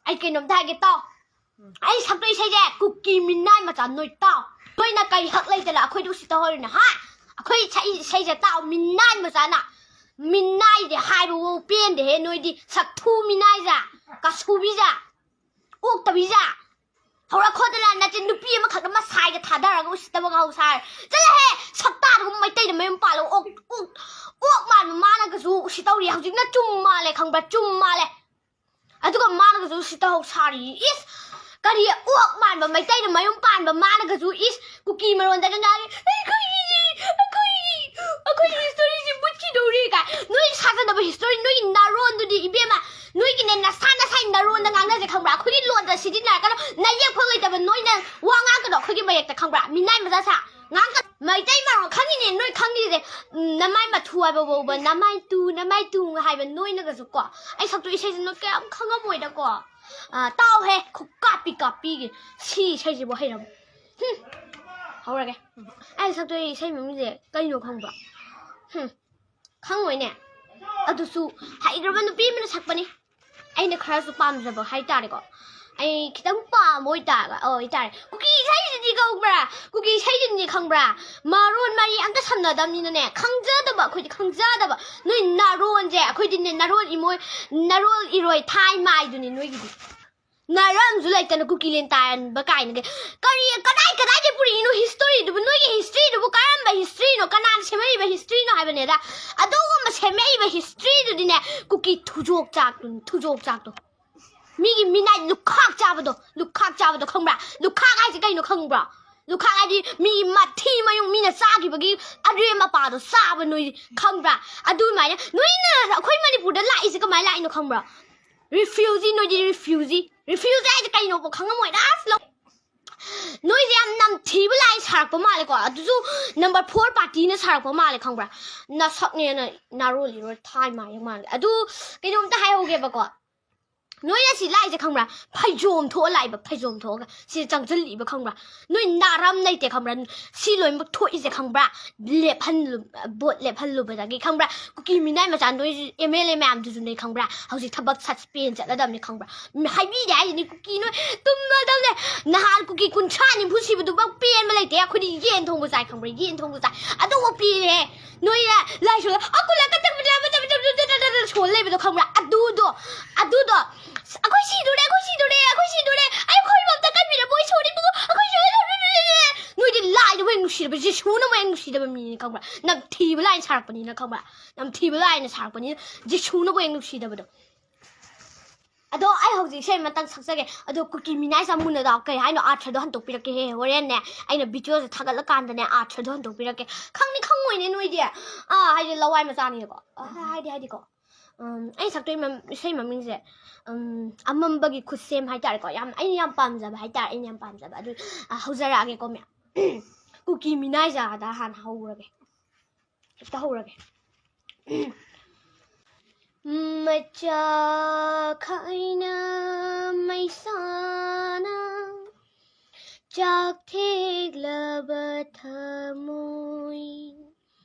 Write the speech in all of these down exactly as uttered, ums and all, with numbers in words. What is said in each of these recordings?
ꯑꯩ ꯀꯩꯅꯣꯝꯇ ꯍꯥꯏꯒꯦ ꯇꯥꯎ꯫ ꯑꯩ ꯁꯛꯇꯣꯏ ꯏꯁꯩꯁꯦ ꯀꯨꯀꯤ ꯃꯤꯅꯥꯏ ꯃꯆꯥ ꯅꯣꯏ ꯇꯥꯎ꯫ ꯅꯣꯏꯅ ꯀꯩ ꯍꯛ ꯂꯩꯗꯅ ꯑꯩꯈꯣꯏꯗ ꯎꯁꯤꯠꯇ ꯍꯧꯔꯤꯅꯣ, ꯍꯥ? ꯑꯩꯈꯣꯏ ꯁꯛꯏ ꯏꯁꯩꯁꯦ ꯇꯥꯎ, ꯃꯤꯅꯥꯏ ꯃꯆꯥꯅ꯫ ꯃꯤꯅꯥꯏꯗꯤ ꯍꯥꯏꯕꯕꯨ ꯄꯦꯟꯗꯦꯍꯦ ꯅꯣꯏꯗꯤ꯫ ꯁꯛꯊꯨ ꯃꯤꯅꯥꯏꯖꯥ, ꯀꯁꯨꯕꯤꯖꯥ, ꯑꯣꯛꯇꯕꯤꯖꯥ꯫ ꯍꯧꯔꯛꯈꯣꯗꯅ ꯅꯠꯇꯦ, ꯅꯨꯄꯤ ꯑꯃꯈꯛ ꯑꯃ ꯁꯥꯏꯒ ꯊꯥꯗꯔꯒ ꯎꯁꯤꯠꯇꯕꯒ ꯍꯧ ꯁꯥꯔꯦ꯫ ꯆꯠꯂꯍꯦ, ꯁꯛꯇꯥꯗꯨꯒ ꯃꯩꯇꯩꯗ ꯃꯌꯨꯝ ꯄꯥꯜꯂꯣ꯫ ꯑꯣꯛ, ꯑꯣꯛ, ꯑꯣꯛ ꯃꯥꯟꯕ ꯃꯥꯅꯒꯁꯨ ꯎꯁꯤꯠꯇꯧꯔꯤ꯫ ꯍꯧꯖꯤꯛꯅ ꯆꯨꯝ ꯃꯥꯜꯂꯦ, ꯈꯪꯕ꯭ꯔꯥ? ꯆꯨꯝ ꯃꯥꯜꯂꯦ꯫ ꯑꯗꯨꯒ ꯃꯥꯅꯒꯁꯨ ꯎꯁꯤꯠꯇ ꯍꯧ ꯁꯥꯔꯤ꯫ ꯏꯁ! ꯀꯔꯤ ꯑꯣꯛ ꯃꯥꯟꯕ ꯃꯩꯇꯩꯅ ꯃꯌꯨꯝ ꯄꯥꯟꯕ ꯃꯥꯅꯒꯁꯨ, ꯏꯁ! ꯀꯨꯀꯤ ꯃꯔꯣꯟꯗꯒ ꯉꯥꯡꯉꯤ, "ꯑꯩꯈꯣꯏꯒꯤ, ꯑꯩꯈꯣꯏ, ꯑꯩꯈꯣꯏꯒꯤ ꯍꯤꯁꯇꯣꯔꯤꯁꯤ ꯃꯨꯠꯈꯤꯗꯧꯔꯤ" ꯀꯥꯏ꯫ ꯅꯣꯏ ꯁꯥꯖꯅꯕ ꯍꯤꯁꯇꯣꯔꯤ, ꯅꯣꯏꯒꯤ ꯅꯥꯔꯣꯟꯗꯨꯗꯤ ꯏꯕꯦꯝꯃ, ꯅꯣꯏꯒꯤꯅꯦ ꯅꯁꯥ ꯅꯁꯥꯒꯤ ꯅꯥꯔꯣꯟꯗ ꯉꯥꯡꯅꯁꯦ, ꯈꯪꯕ꯭ꯔꯥ? ꯑꯩꯈꯣꯏꯒꯤ ꯂꯣꯟꯗ ꯁꯤꯖꯤꯟꯅꯔꯛꯀꯅꯣ, ꯅꯌꯦꯛ ꯐꯥꯎ ꯂꯩꯇꯕ ꯅꯣꯏꯅ ꯋꯥ ꯉꯥꯡꯒꯅꯣ ꯑꯩꯈꯣꯏꯒꯤ ꯃꯌꯦꯛꯇ, ꯈꯪꯕ꯭ꯔꯥ? ꯃꯤꯅꯥꯏ ꯃꯆꯥ ꯁꯥ ꯉꯥꯡꯒ-, ꯃꯩꯇꯩ ꯃꯔꯣꯟ ꯈꯪꯉꯤꯅꯦ ꯅꯣꯏ ꯈꯪꯉꯤꯁꯦ꯫ ꯎꯝ, ꯅꯃꯥꯏ ꯃꯊꯨ ꯍꯥꯏꯕ ꯐꯥꯎꯕ, ꯅꯃꯥꯏ ꯇꯨ, ꯅꯃꯥꯏ ꯇꯨ ꯍꯥꯏꯕ ꯅꯣꯏꯅꯒꯁꯨ ꯀꯣ, ꯑꯩ ꯁꯛꯇꯣ ꯏꯁꯩꯁꯦ ꯅꯣꯏ ꯀꯌꯥꯝ ꯈꯪꯉꯝꯃꯣꯏꯗꯀꯣ꯫ ꯑ, ꯇꯥꯎꯍꯦ, ꯈꯨꯀꯥꯞꯄꯤ ꯀꯥꯞꯄꯤꯒꯦ꯫ ꯁꯤ ꯏꯁꯩꯁꯤꯕꯨ ꯍꯩꯔꯕ? ꯍꯨꯝ꯫ ꯍꯧꯔꯒꯦ꯫ ꯑꯩ ꯁꯛꯇꯣꯏ ꯏꯁꯩ ꯃꯃꯤꯡꯁꯦ ꯀꯩꯅꯣ ꯈꯪꯕ꯭ꯔꯣ? ꯍꯨꯝ꯫ ꯈꯪꯉꯣꯏꯅꯦ꯫ ꯑꯗꯨꯁꯨ ꯍꯩꯈ꯭ꯔꯕ ꯅꯨꯄꯤ ꯑꯃꯅ ꯁꯛꯄꯅꯤ꯫ ꯑꯩꯅ ꯈꯔꯁꯨ ꯄꯥꯝꯖꯕ ꯍꯥꯏꯇꯥꯔꯦꯀꯣ꯫ ꯑꯩ ꯈꯤꯇꯪ ꯄꯥꯝꯕ ꯑꯣꯏꯇꯥꯔꯒ, ꯑꯣ, ꯑꯣꯏꯇꯥꯔꯦ꯫ ꯀꯨꯀꯤ ꯏꯁꯩꯁꯤꯗꯤ ꯈꯪꯕ꯭ꯔꯥ? ꯀꯨꯀꯤ ꯏꯁꯩꯁꯤꯗꯤ ꯈꯪꯕ꯭ꯔꯥ? ꯃꯔꯣꯟ ꯃꯔꯤ ꯑꯝꯇ ꯁꯝꯅꯗꯕꯅꯤꯅꯅꯦ, ꯈꯪꯖꯗꯕ, ꯑꯩꯈꯣꯏꯗꯤ ꯈꯪꯖꯗꯕ꯫ ꯅꯣꯏ ꯅꯔꯣꯟꯁꯦ, ꯑꯩꯈꯣꯏꯗꯤꯅꯦ, ꯅꯔꯣꯟ ꯏꯃꯣꯏ-, ꯅꯔꯣꯜ ꯏꯔꯣꯏ ꯊꯥꯏ ꯃꯥꯏꯗꯨꯅꯤ ꯅꯣꯏꯒꯤꯗꯤ꯫ ꯅꯔꯝꯁꯨ ꯂꯩꯇꯅ ꯀꯨꯀꯤ ꯂꯦꯟ ꯇꯥꯟꯕ ꯀꯥꯏꯅꯒ꯫ ꯀꯔꯤ, ꯀꯗꯥꯏ, ꯀꯗꯥꯏꯗꯒꯤ ꯄꯨꯔꯛꯏꯅꯣ ꯍꯤꯁꯇꯣꯔꯤꯗꯨꯕꯨ? ꯅꯣꯏꯒꯤ ꯍꯤꯁꯇ꯭ꯔꯤꯗꯨꯕꯨ ꯀꯔꯝꯕ ꯍꯤꯁꯇ꯭ꯔꯤꯅꯣ? ꯀꯅꯥꯅ ꯁꯦꯝꯃꯛꯏꯕ ꯍꯤꯁꯇ꯭ꯔꯤꯅꯣ ꯍꯥꯏꯕꯅꯦꯗ? ꯑꯗꯨꯒꯨꯝꯕ ꯁꯦꯝꯃꯛꯏꯕ ꯍꯤꯁꯇ꯭ꯔꯤꯗꯨꯗꯤꯅꯦ, ꯀꯨꯀꯤ ꯊꯨꯖꯣꯛ ꯆꯥꯛꯇꯨꯅꯤ, ꯊꯨꯖꯣꯛ ꯆꯥꯛꯇꯣ꯫ ꯃꯤꯒꯤ ꯃꯤꯅꯥꯏ ꯂꯨꯈꯥꯛ ꯆꯥꯕꯗꯣ, ꯂꯨꯈꯥꯛ ꯆꯥꯕꯗꯣ ꯈꯪꯕ꯭ꯔꯥ? ꯂꯨꯈꯥꯛ ꯍꯥꯏꯁꯦ ꯀꯩꯅꯣ ꯈꯪꯕ꯭ꯔꯣ? ꯂꯨꯈꯥꯛ ꯍꯥꯏꯗꯤ ꯃꯤꯒꯤ ꯃꯊꯤ ꯃꯌꯨꯡ, ꯃꯤꯅ ꯆꯥꯈꯤꯕꯒꯤ ꯑꯔꯦꯝ ꯑꯄꯥꯗꯣ ꯆꯥꯕ ꯅꯣꯏ ꯈꯪꯕ꯭ꯔꯥ? ꯑꯗꯨꯃꯥꯏꯅ ꯅꯣꯏꯅ ꯑꯩꯈꯣꯏ ꯃꯅꯤꯄꯨꯔꯗ ꯂꯥꯛꯏꯁꯦ ꯀꯃꯥꯏꯅ ꯂꯥꯛꯏꯅꯣ ꯈꯪꯕ꯭ꯔꯥ? ꯔꯤꯐ꯭ꯌꯨꯖꯤ, ꯅꯣꯏꯗꯤ ꯔꯤꯐ꯭ꯌꯨꯖꯤ꯫ ꯔꯤꯐ꯭ꯌꯨꯖꯤ ꯍꯥꯏꯁꯦ ꯀꯩꯅꯣꯕꯨ ꯈꯪꯉꯝꯃꯣꯏꯗ, ꯑꯁ ꯂꯧ-, ꯅꯣꯏꯁꯦ ꯌꯥꯝ ꯅꯝꯊꯤꯕ ꯂꯥꯏ ꯁꯥꯔꯛꯄ ꯃꯥꯜꯂꯦꯀꯣ꯫ ꯑꯗꯨꯁꯨ ꯅꯝꯕꯔ ꯐꯣꯔ ꯄꯥꯔꯇꯤꯅ ꯁꯥꯔꯛꯄ ꯃꯥꯜꯂꯦ, ꯈꯪꯕ꯭ꯔꯥ? ꯅꯁꯛꯅꯦꯅ ꯅꯥꯔꯣꯜꯂꯤꯔꯣ ꯊꯥꯏ ꯃꯥꯏ ꯃꯥꯜꯂꯦ꯫ ꯑꯗꯨ ꯀꯩꯅꯣꯝꯇ ꯍꯥꯏꯍꯧꯒꯦꯕꯀꯣ꯫ ꯅꯣꯏꯅ ꯁꯤ ꯂꯥꯛꯏꯁꯦ ꯈꯪꯕ꯭ꯔꯥ? ꯐꯩꯖꯣꯝ ꯊꯣꯛꯑ ꯂꯥꯛꯏꯕ, ꯐꯩꯖꯣꯝ ꯊꯣꯛꯑꯒ ꯁꯤꯗ ꯆꯪꯁꯤꯜꯂꯛꯏꯕ ꯈꯪꯕ꯭ꯔꯥ? ꯅꯣꯏ ꯅꯥꯔꯝ ꯂꯩꯇꯦ ꯈꯪꯕ꯭ꯔꯥ? ꯁꯤ ꯂꯣꯏꯅꯃꯛ ꯊꯣꯛꯏꯁꯦ ꯈꯪꯕ꯭ꯔꯥ? ꯂꯦꯞꯍꯜꯂꯨ, ꯚꯣꯠ ꯂꯦꯞꯍꯜꯂꯨꯕꯗꯒꯤ ꯈꯪꯕ꯭ꯔꯥ? ꯀꯨꯀꯤ ꯃꯤꯅꯥꯏ ꯃꯆꯥ ꯅꯣꯏ ꯑꯦꯝ ꯑꯦꯜ ꯑꯦ ꯃꯌꯥꯝꯗꯨꯁꯨ ꯅꯣꯏ ꯈꯪꯕ꯭ꯔꯥ? ꯍꯧꯖꯤꯛ ꯊꯕꯛ ꯁꯁꯄꯦꯟ ꯆꯠꯂꯗꯕꯅꯤ ꯈꯪꯕ꯭ꯔꯥ? ꯃꯤ ꯍꯥꯏꯕꯤꯗꯦ ꯍꯥꯏꯁꯤꯅꯤ, ꯀꯨꯀꯤ ꯅꯣꯏ ꯇꯨꯝꯃꯗꯕꯅꯦ꯫ ꯅꯍꯥꯟ ꯀꯨꯀꯤ ꯀꯨꯟꯊ꯭ꯔꯥ ꯅꯤꯐꯨ ꯁꯤꯕꯗꯨꯐꯥꯎ ꯄꯦꯟꯕ ꯂꯩꯇꯦ꯫ ꯑꯩꯈꯣꯏꯗꯤ ꯌꯦꯟ ꯊꯣꯡꯕ ꯆꯥꯏ ꯈꯪꯕ꯭ꯔꯥ? ꯌꯦꯟ ꯊꯣꯡꯕ ꯆꯥꯏ꯫ ꯑꯗꯨꯐꯥꯎ ꯄꯦꯜꯂꯦ꯫ ꯅꯣꯏꯅ ꯂꯥꯏꯁꯣꯟ ꯑꯀꯨꯂ ꯀꯇꯛ ꯁꯣꯜ ꯂꯩꯕꯗꯣ ꯈꯪꯕ꯭ꯔꯥ? ꯑꯗꯨꯗꯣ, ꯑꯗꯨꯗꯣ ꯑꯩꯈꯣꯏ ꯁꯤꯗꯣꯔꯦ, ꯑꯩꯈꯣꯏ ꯁꯤꯗꯣꯔꯦ, ꯑꯩꯈꯣꯏ ꯁꯤꯗꯣꯔꯦ, ꯑꯩꯈꯣꯏꯕꯨ ꯑꯝꯇ ꯀꯟꯕꯤꯔꯝꯃꯣ, ꯑꯩ ꯁꯣꯔꯤ ꯏꯕꯨꯡꯉꯣ, ꯑꯩꯈꯣꯏ ꯁꯤꯗꯣꯔꯦ꯫ ꯅꯣꯏꯗꯤ ꯂꯥꯏꯗꯕꯨ ꯍꯦꯛ ꯅꯨꯡꯁꯤꯗꯕ, ꯖꯤꯁꯨꯅꯕꯨ ꯍꯦꯛ ꯅꯨꯡꯁꯤꯗꯕ ꯃꯤꯅꯤ ꯈꯪꯕ꯭ꯔꯥ? ꯅꯝꯊꯤꯕ ꯂꯥꯏꯅ ꯁꯥꯔꯛꯄꯅꯤꯅ ꯈꯪꯕ꯭ꯔꯥ? ꯅꯝꯊꯤꯕ ꯂꯥꯏꯅ ꯁꯥꯔꯛꯄꯅꯤꯅ ꯖꯤꯁꯨꯅꯕꯨ ꯍꯦꯛ ꯅꯨꯡꯁꯤꯗꯕꯗꯣ꯫ ꯑꯗꯣ ꯑꯩ ꯍꯧꯖꯤꯛ ꯏꯁꯩ ꯑꯃꯇꯪ ꯁꯛꯆꯒꯦ꯫ ꯑꯗꯣ ꯀꯨꯀꯤ ꯃꯤꯅꯥꯏ ꯆꯥꯃꯨꯅꯗꯣ ꯀꯩ ꯍꯥꯏꯅꯣ ꯑꯥꯔꯊꯗꯣ ꯍꯟꯗꯣꯛꯄꯤꯔꯛꯀꯦꯍꯦ ꯍꯣꯔꯦꯟꯅꯦ꯫ ꯑꯩꯅ ꯚꯤꯗꯤꯑꯣꯁꯦ ꯊꯥꯒꯠꯂꯀꯥꯟꯗꯅꯦ ꯑꯥꯔꯊꯗꯣ ꯍꯟꯗꯣꯛꯄꯤꯔꯛꯀꯦ꯫ ꯈꯪꯅꯤ ꯈꯪꯉꯣꯏꯅꯦ ꯅꯣꯏꯗꯤ꯫ ꯑꯥ, ꯍꯥꯏꯗꯤ ꯂꯋꯥꯏ ꯃꯆꯥꯅꯤꯅꯀꯣ꯫ ꯑꯥ, ꯍꯥꯏꯗꯤ, ꯍꯥꯏꯗꯤꯀꯣ꯫ ꯎꯝ, ꯑꯩ ꯁꯛꯇꯣꯏ ꯃꯝ-, ꯏꯁꯩ ꯃꯃꯤꯡꯁꯦ, ꯎꯝ, ꯑꯃꯝꯕꯒꯤ ꯈꯨꯠꯁꯦꯝ ꯍꯥꯏꯇꯥꯔꯦꯀꯣ꯫ ꯌꯥꯝ, ꯑꯩꯅ ꯌꯥꯝ ꯄꯥꯝꯖꯕ ꯍꯥꯏꯇꯥꯔꯦ, ꯑꯩꯅ ꯌꯥꯝ ꯄꯥꯝꯖꯕ꯫ ꯑꯗꯨ, ꯑ, ꯍꯧꯖꯔꯛꯑꯒꯦꯀꯣ, ꯃꯌꯥꯝ꯫ ꯀꯨꯀꯤ ꯃꯤꯅꯥꯏꯖꯥꯗ ꯍꯥꯟꯅ ꯍꯧꯔꯒꯦ꯫ ꯍꯦꯛꯇ ꯍꯧꯔꯒꯦ꯫ ꯃꯆꯥ ꯈꯥꯏꯅ ꯃꯩꯁꯥꯅ ꯆꯥꯛ ꯊꯦꯛꯂꯕ ꯊꯃꯣꯏ꯫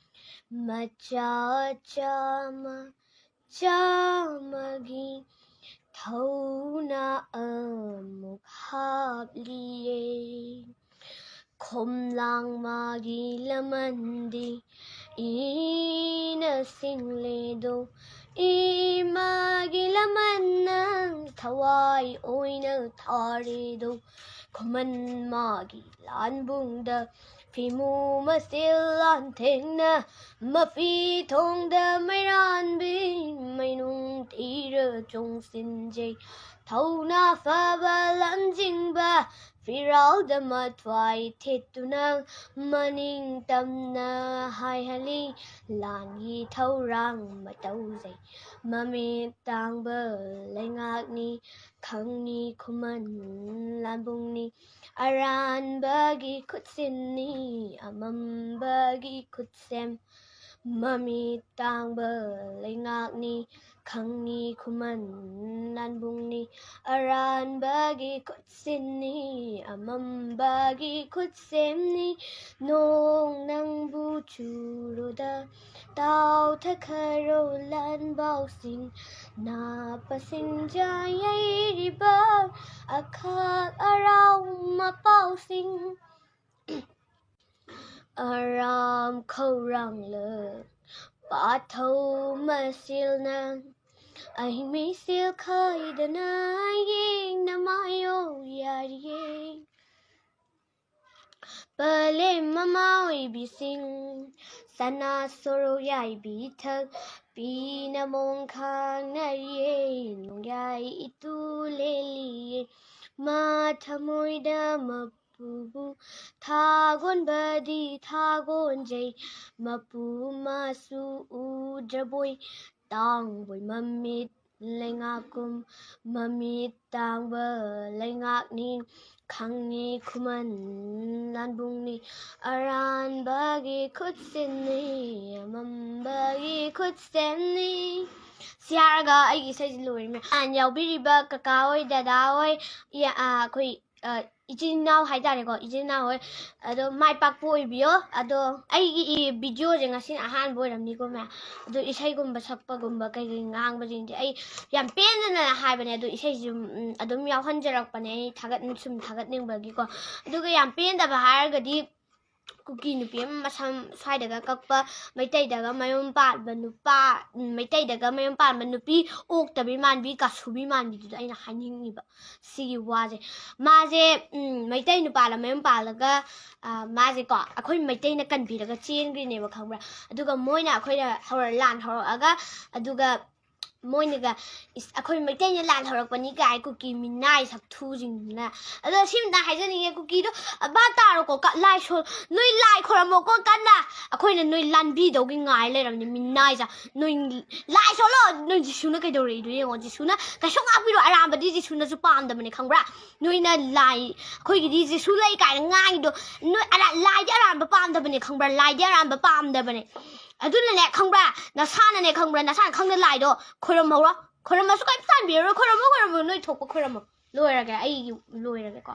ꯃꯆꯥ ꯆꯥꯝꯃ ꯆꯥꯝꯃꯒꯤ ꯊꯧꯅ ꯑꯃꯨꯛ ꯍꯥꯞꯂꯤꯌꯦ꯫ ꯈꯣꯝꯂꯥꯡ ꯃꯥꯒꯤ ꯂꯃꯟꯗꯤ ꯏꯅ ꯁꯤꯡꯂꯦꯗꯣ, ꯏꯃꯥꯒꯤ ꯂꯃꯟꯅ ꯊꯋꯥꯏ ꯑꯣꯏꯅ ꯊꯥꯔꯦꯗꯣ꯫ ꯈꯨꯃꯟ ꯃꯥꯒꯤ ꯂꯥꯟꯕꯨꯡꯗ ꯐꯤꯃꯨ ꯃꯆꯤꯜ ꯂꯥꯟꯊꯦꯡꯅ, ꯃꯐꯤ ꯊꯣꯡꯗ ꯃꯩꯔꯥꯟꯕꯤ ꯃꯩꯅꯨꯡ ꯊꯤꯔ ꯆꯣꯡꯁꯤꯟꯖꯩ꯫ ꯊꯧꯅꯥ ꯐꯕ ꯂꯝꯖꯤꯡꯕ ꯐꯤꯔꯥꯜꯗ ꯃꯊ꯭ꯋꯥꯏ ꯊꯦꯠꯇꯨꯅ ꯃꯅꯤꯡ ꯇꯝꯅ ꯍꯥꯏꯍꯜꯂꯤ꯫ ꯂꯥꯟꯒꯤ ꯊꯧꯔꯥꯡ ꯃꯇꯧꯖꯩ꯫ ꯃꯃꯤꯠ ꯇꯥꯡꯕ ꯂꯩꯉꯥꯛꯅꯤ, ꯈꯪꯅꯤ ꯈꯨꯃꯟ ꯂꯥꯟꯕꯨꯡꯅꯤ꯫ ꯑꯔꯥꯟꯕꯒꯤ ꯈꯨꯠꯁꯤꯟꯅꯤ, ꯑꯃꯝꯕꯒꯤ ꯈꯨꯠꯁꯦꯝ꯫ ꯃꯃꯤꯠ ꯇꯥꯡꯕ ꯂꯩꯉꯥꯛꯅꯤ, ꯈꯪꯉꯤ ꯈꯨꯃꯟ ꯂꯥꯟꯕꯨꯡꯅꯤ꯫ ꯑꯔꯥꯟꯕꯒꯤ ꯈꯨꯠꯁꯤꯟꯅꯤ, ꯑꯃꯝꯕꯒꯤ ꯈꯨꯠꯁꯦꯝꯅꯤ꯫ ꯅꯣꯡ ꯅꯪꯕꯨ ꯆꯨꯔꯨꯗ ꯇꯥꯎꯊꯈꯔꯣ ꯂꯥꯟꯕꯥꯎꯁꯤꯡ꯫ ꯅꯥꯄ ꯁꯤꯡꯖꯥ ꯌꯩꯔꯤꯕ ꯑꯈꯥꯛ ꯑꯔꯥꯎ ꯃꯄꯥꯎꯁꯤꯡ꯫ ꯑꯔꯥꯝ ꯈꯧꯔꯥꯡꯂ ꯄꯥꯊꯧ ꯃꯁꯤꯜꯅ ꯑꯩ ꯃꯤꯁꯦꯜ ꯈꯥꯏꯗꯅ ꯌꯦꯡꯅ ꯃꯥꯌꯣ ꯌꯥꯔꯤꯌꯦ꯫ ꯄꯂꯦꯝ ꯃꯃꯥ ꯑꯣꯏꯕꯤꯁꯤꯡ ꯁꯅꯥ ꯁꯣꯔꯣꯛ ꯌꯥꯏꯕꯤ ꯊꯛ ꯄꯤꯅ ꯃꯣꯡ ꯈꯥꯡꯅꯔꯤꯌꯦ꯫ ꯅꯣꯡꯌꯥꯏ ꯏꯇꯨ ꯂꯦꯜꯂꯤꯌꯦ ꯃꯥ ꯊꯃꯣꯏꯗ ꯃꯄꯨꯕꯨ ꯊꯥꯒꯣꯟꯕꯗꯤ ꯊꯥꯒꯣꯟꯖꯩ꯫ ꯃꯄꯨ ꯃꯥꯁꯨ ꯎꯗ꯭ꯔꯕꯣꯏ ꯇꯥꯡꯕꯣꯏ ꯃꯃꯤꯠ ꯂꯩꯉꯥꯛꯀꯨꯝ ꯃꯃꯤꯠ ꯇꯥꯡꯕ ꯂꯩꯉꯥꯛꯅꯤ꯫ ꯈꯪꯉꯤ ꯈꯨꯃꯟ ꯂꯥꯟꯕꯨꯡꯅꯤ꯫ ꯑꯔꯥꯟꯕꯒꯤ ꯈꯨꯠꯁꯤꯟꯅꯤ, ꯑꯃꯝꯕꯒꯤ ꯈꯨꯠꯁꯦꯝꯅꯤ꯫ ꯁꯤ ꯍꯥꯏꯔꯒ ꯑꯩꯒꯤ ꯏꯁꯩꯁꯤ ꯂꯣꯏꯔꯦ꯫ ꯃꯌꯥꯝ ꯌꯥꯎꯕꯤꯔꯤꯕ ꯀꯀꯥ ꯍꯣꯏ, ꯗꯗꯥ ꯍꯣꯏ, ꯏꯌꯥ-, ꯑ, ꯑꯩꯈꯣꯏ, ꯑ, ꯏꯆꯤꯟ ꯏꯅꯥꯎ ꯍꯥꯏꯇꯥꯔꯦꯀꯣ, ꯏꯆꯤꯟ ꯏꯅꯥꯎ ꯍꯣꯏ, ꯑꯗꯣ ꯃꯥꯏ ꯄꯥꯛꯄ ꯑꯣꯏꯕꯤꯌꯣ꯫ ꯑꯗꯣ ꯑꯩꯒꯤ ꯏ-, ꯚꯤꯗꯤꯑꯣꯁꯦ ꯉꯁꯤꯅ ꯑꯍꯥꯟꯕ ꯑꯣꯏꯔꯝꯅꯤꯀꯣ ꯃꯌꯥꯝ꯫ ꯑꯗꯣ ꯏꯁꯩꯒꯨꯝꯕ ꯁꯛꯄꯒꯨꯝꯕ ꯀꯩ ꯀꯩ ꯉꯥꯡꯕꯁꯤꯡꯁꯦ ꯑꯩ ꯌꯥꯝ ꯄꯦꯟꯗꯅ ꯍꯥꯏꯕꯅꯦ꯫ ꯑꯗꯣ ꯏꯁꯩꯁꯨ, ꯎꯝ, ꯑꯗꯨꯝ ꯌꯥꯎꯍꯟꯖꯔꯛꯄꯅꯦ ꯑꯩ ꯊꯥꯒꯠ-, ꯁꯨꯝ ꯊꯥꯒꯠꯅꯤꯡꯕꯒꯤꯀꯣ꯫ ꯑꯗꯨꯒ ꯌꯥꯝ ꯄꯦꯟꯗꯕ ꯍꯥꯏꯔꯒꯗꯤ ꯀꯨꯀꯤ ꯅꯨꯄꯤ ꯑꯃ ꯃꯁꯝ ꯁ꯭ꯋꯥꯏꯗꯒ ꯀꯛꯄ, ꯃꯩꯇꯩꯗꯒ ꯃꯌꯨꯝ ꯄꯥꯟꯕ ꯅꯨꯄꯥ, ꯎꯝ, ꯃꯩꯇꯩꯗꯒ ꯃꯌꯨꯝ ꯄꯥꯟꯕ ꯅꯨꯄꯤ ꯑꯣꯛꯇꯕꯤ ꯃꯥꯟꯕꯤ, ꯀꯥꯁꯨꯕꯤ ꯃꯥꯟꯕꯤꯗꯨꯗ ꯑꯩꯅ ꯍꯥꯏꯅꯤꯡꯉꯤꯕ ꯁꯤꯒꯤ ꯋꯥꯁꯦ꯫ ꯃꯥꯁꯦ, ꯎꯝ, ꯃꯩꯇꯩ ꯅꯨꯄꯥꯗ ꯃꯌꯨꯝ ꯄꯥꯜꯂꯒ, ꯑ, ꯃꯥꯁꯦꯀꯣ ꯑꯩꯈꯣꯏ ꯃꯩꯇꯩꯅ ꯀꯟꯕꯤꯔꯒ ꯆꯦꯟꯈ꯭ꯔꯤꯅꯦꯕ, ꯈꯪꯕ꯭ꯔꯥ? ꯑꯗꯨꯒ ꯃꯣꯏꯅ ꯑꯩꯈꯣꯏꯗ ꯍꯧꯔ-, ꯂꯥꯟ ꯍꯧꯔꯛꯑꯒ, ꯑꯗꯨꯒ ꯃꯣꯏꯅꯒ, "ꯏꯁ, ꯑꯩꯈꯣꯏ ꯃꯩꯇꯩꯅ ꯂꯥꯟ ꯍꯧꯔꯛꯄꯅꯤ" ꯀꯥꯏ ꯀꯨꯀꯤ ꯃꯤꯅꯥꯏ ꯁꯛꯊꯨꯁꯤꯡꯗꯨꯅ꯫ ꯑꯗꯣ ꯁꯤꯝꯇ ꯍꯥꯏꯖꯅꯤꯡꯉꯦ, ꯀꯨꯀꯤꯗꯣ ꯚꯥꯞ ꯇꯥꯔꯣꯀꯣ, ꯀ-, ꯂꯥꯏ ꯁꯣ-, ꯅꯣꯏ ꯂꯥꯏ ꯈꯣꯏꯔꯝꯃꯣꯀꯣ ꯀꯟꯅ, ꯑꯩꯈꯣꯏꯅ ꯅꯣꯏ ꯂꯥꯟꯕꯤꯗꯧꯒꯤ ꯉꯥꯏ ꯂꯩꯔꯕꯅꯤ ꯃꯤꯅꯥꯏꯁꯦ꯫ ꯅꯣꯏ ꯂꯥꯏ ꯁꯣꯜꯂꯣ, ꯅꯣꯏ ꯖꯤꯁꯨꯅ ꯀꯩꯗꯧꯔꯛꯏꯗꯣ ꯌꯦꯡꯉꯣ, ꯖꯤꯁꯨꯅ ꯀꯩꯁꯨ ꯉꯥꯛꯄꯤꯔꯣ, ꯑꯔꯥꯟꯕꯗꯤ ꯖꯤꯁꯨꯅꯁꯨ ꯄꯥꯝꯗꯕꯅꯦ, ꯈꯪꯕ꯭ꯔꯥ? ꯅꯣꯏꯅ ꯂꯥꯏ, ꯑꯩꯈꯣꯏꯒꯤꯗꯤ ꯖꯤꯁꯨ ꯂꯩ ꯀꯥꯏꯅ ꯉꯥꯡꯉꯤꯗꯣ, ꯅꯣꯏ ꯑꯔꯥ-, ꯂꯥꯏꯗꯤ ꯑꯔꯥꯟꯕ ꯄꯥꯝꯗꯕꯅꯦ, ꯈꯪꯕ꯭ꯔꯥ? ꯂꯥꯏꯗꯤ ꯑꯔꯥꯟꯕ ꯄꯥꯝꯗꯕꯅꯦ꯫ ꯑꯗꯨꯅꯅꯦ, ꯈꯪꯕ꯭ꯔꯥ? ꯅꯁꯥꯅꯅꯦ, ꯈꯪꯕ꯭ꯔꯥ? ꯅꯁꯥꯅ ꯈꯪꯅ ꯂꯥꯏꯗꯣ ꯈꯣꯏꯔꯝꯍꯧꯔꯣ꯫ ꯈꯣꯏꯔꯝꯃꯁꯨ ꯀꯩꯝ ꯇꯥꯟꯕꯤꯔꯔꯣꯏ꯫ ꯈꯣꯏꯔꯝꯃꯣ, ꯈꯣꯏꯔꯝꯃꯣ, ꯅꯣꯏ ꯊꯣꯛꯄ ꯈꯣꯏꯔꯝꯃꯣ꯫ ꯂꯣꯏꯔꯒꯦ, ꯑꯩꯒꯤ ꯂꯣꯏꯔꯒꯦꯀꯣ꯫